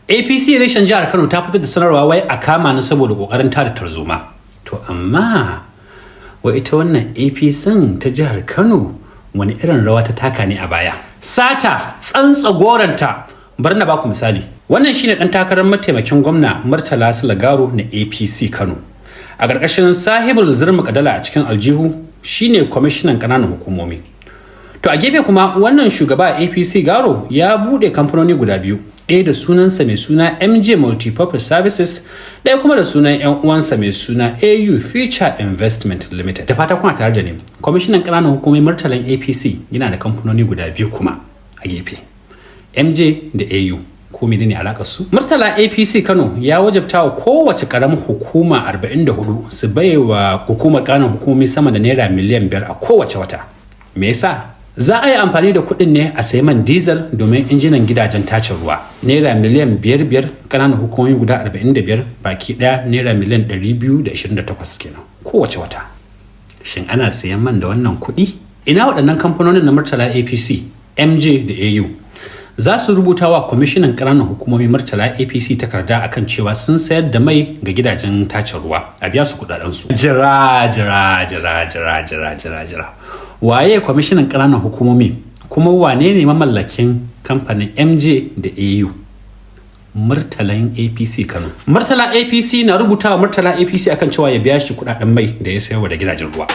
APC reshen jihar Kano ta fitar da sanarwa wai a kama ni saboda kokarin tada tarzoma. To amma wa ita wannan APC ta jihar Kano wani irin rawa ta taka ne a baya? Sata tsantsa goranta. Bari na baku misali. Wannan shine dan takarar mataimakin gwamna Murtala Sulagaro na APC Kano. A ƙarƙashin sahibul zurmi kadala a cikin aljihu shine kwamishinan ƙananan hukumomi. To a gefe kuma wannan shugaba a APC Garo ya buɗe kamfanoni guda biyu, ɗaya da sunansa mai suna MJ Multipurpose Services, ɗaya kuma da sunan 'yan uwansa mai suna AU Future Investment Limited. Da fata kuna tare da ni, kwamishinan ƙananan hukumomi Murtalan APC yana da kamfanoni guda biyu kuma a gefe, MJ da AU. Ko menene alakar su? Murtala APC Kano ya wajabta wa kowace karamar hukuma 44 su baiwa hukumar ƙananan hukumomi sama da naira miliyan 5 a kowace wata. Me yasa? Za a yi amfani da kuɗin ne a sayi man diesel domin injinan gidajen tace ruwa. Naira miliyan 5 5, ƙananan hukumomi guda 45, baki ɗaya naira miliyan 228 kenan kowace wata. Shin ana sayan man da wannan kuɗi? Ina waɗannan kamfanonin na Murtala APC, MJ da AU? Za su rubuta wa kwamishinan ƙananan hukumomi Murtala APC takarda akan cewa sun sayar da mai ga gidajen tace ruwa, a biya su kuɗaɗensu. Jira, jira, jira, jira, jira, jira, jira. Waye kwamishinan ƙananan hukumomi, kuma wane ne mamallakin kamfanin MJ da AU? Murtalan APC Kano. Murtala APC na rubuta wa Murtala APC akan cewa ya biya shi kudaden mai da ya sayarwa da gidajen ruwa.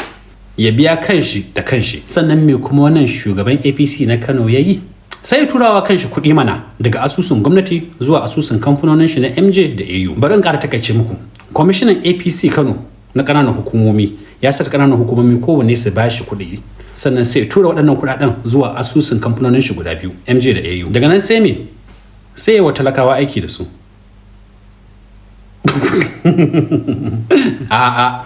Ya biya kanshi da kanshi. Sannan me kuma wannan shugaban APC na Kano ya yi? Sai ya turawa kanshi kuɗi mana daga asusun gwamnati zuwa asusun kamfanonin shi na MJ da AU. Bari in ƙara takaice muku. Kwamishinan APC Kano na ƙananan hukumomi ya saka ƙananan hukumomi kowanne su bashi kuɗi, sannan sai ya tura waɗannan kuɗaɗen zuwa asusun kamfanonin shi guda biyu, MJ da AU. Daga nan sai me? Sai wa talakawa aiki da su. A'a,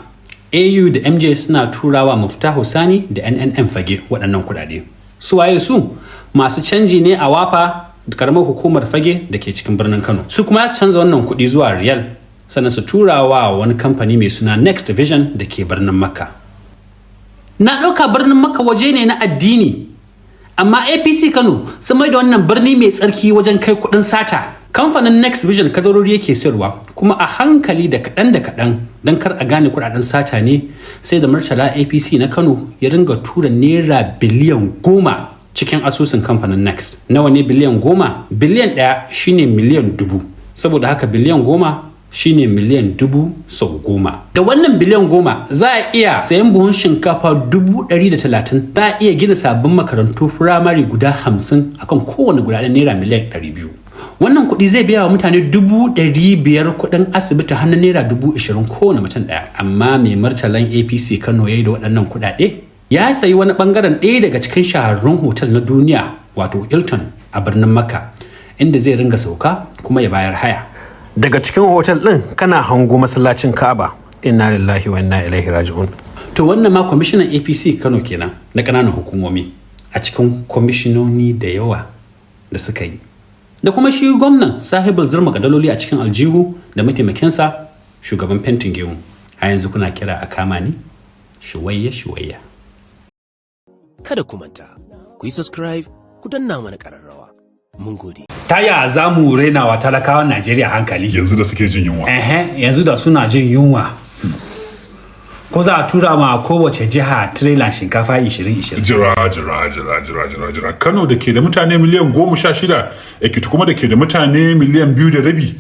AU da MJ suna turawa Muftahu Sani da NNM Fage waɗannan kuɗaɗe. Su waye su? Masu canji ne a Wafa, karamar hukumar Fage da ke cikin birnin Kano. Su kuma su canza wannan kuɗi zuwa riyal, sannan su turawa wani kamfani mai suna Next Vision da ke birnin Makka. Na ɗauka birnin Makka waje ne na addini, amma APC Kano sun mai da wannan birni mai tsarki wajen kai kuɗin sata. Kamfanin Next Vision kadarori yake sayarwa, kuma a hankali da kaɗan da kaɗan don kar a gane kuɗaɗen sata ne, sai da Murtala APC na Kano ya ringa tura naira biliyan 10 cikin asusun kamfanin Next. Nawa ne biliyan 10? Biliyan 1 shine miliyan 1000. Saboda haka biliyan 10 shine miliyan 1000 sau 10. Da wannan biliyan 10 za a iya sayan buhun shinkafa 130,000, za a iya gina sabbin makarantu firamare guda 50 akan kowane guda ɗaya naira miliyan 200. Wannan kuɗi zai biya wa mutane 500,000 kuɗin asibiti hannun naira 20,000 kowane mutum ɗaya. Amma mai Murtalan APC Kano ya yi da waɗannan kuɗaɗe? Ya sayi wani ɓangaren ɗaya daga cikin shahararrun hotel na duniya, wato Hilton a birnin Makka, inda zai ringa sauka kuma ya bayar haya. Daga cikin hotel ɗin kana hango masallacin Ka'aba. Inna lillahi wa inna ilaihi raji'un. To wannan ma kwamishinan APC Kano kenan na ƙananan hukumomi, a cikin kwamishinoni da yawa da suka yi, da kuma shi gwamnan sahibul zurma kadaloli a cikin aljihu da mataimakinsa shugaban fentin gemu. A yanzu kuna kira a kama ni? Shuwayya shuwayya. Kada ku manta, ku yi subscribe, ku danna mana ƙararrawa. Mun gode. Ta ya za mu rainawa talakawan Najeriya hankali? Yanzu da suke jin yunwa. Ehe, yanzu da suna jin yunwa, ko za a tura ma kowace jiha tirelan shinkafa 20-20? Jira, jira, jira, jira, jira, jira. Kano da ke da mutane miliyan 16, Ekiti kuma da ke da mutane miliyan 2.5,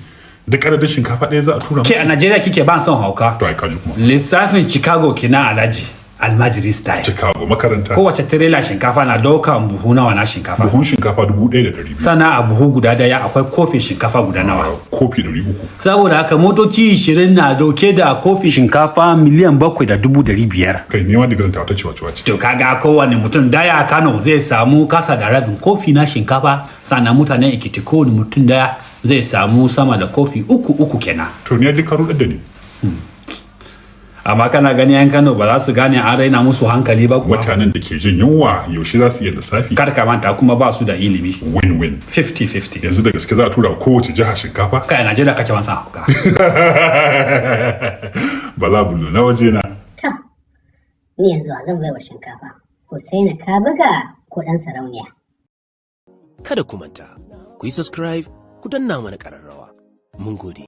duk adadin shinkafa ɗaya za a tura? Ke a Najeriya kike ban son hauka. To ai kaji kuma. Lissafin Chicago kina, Alhaji almajiri style. Chicago makaranta. Kowace tirela shinkafa na daukan buhu nawa na shinkafa? Buhun shinkafa 1,200. Sannan a buhu guda daya akwai kofin shinkafa guda nawa? Kofi 300. Saboda haka motoci 20 na dauke da kofin shinkafa miliyan 7.500. Kai, nema digirin ta wata ciwa ciwa ce. To kaga kowane mutum daya a Kano zai samu kasa da rabin kofi na shinkafa, sannan mutanen Ekiti kowane mutum daya zai samu sama da kofi uku uku kenan. To ni duk ka rudar da ni. Amma kana gani yan Kano ba za su gane an raina musu hankali ba kuwa? Mutanen da ke jin yunwa yaushe za su iya lissafi? Kar ka manta kuma ba su da ilimi. Win win. 50-50. Yanzu da gaske za a tura kowace jiha shinkafa? Kai, a Najeriya kake wansan hauka. Bala Bulu na waje na. To, ni yanzu wa zan baiwa shinkafa? Hussaini Kabuga ko ɗan sarauniya? Kada ku manta, ku yi subscribe. ku danna mana ƙararrawa. Mun gode.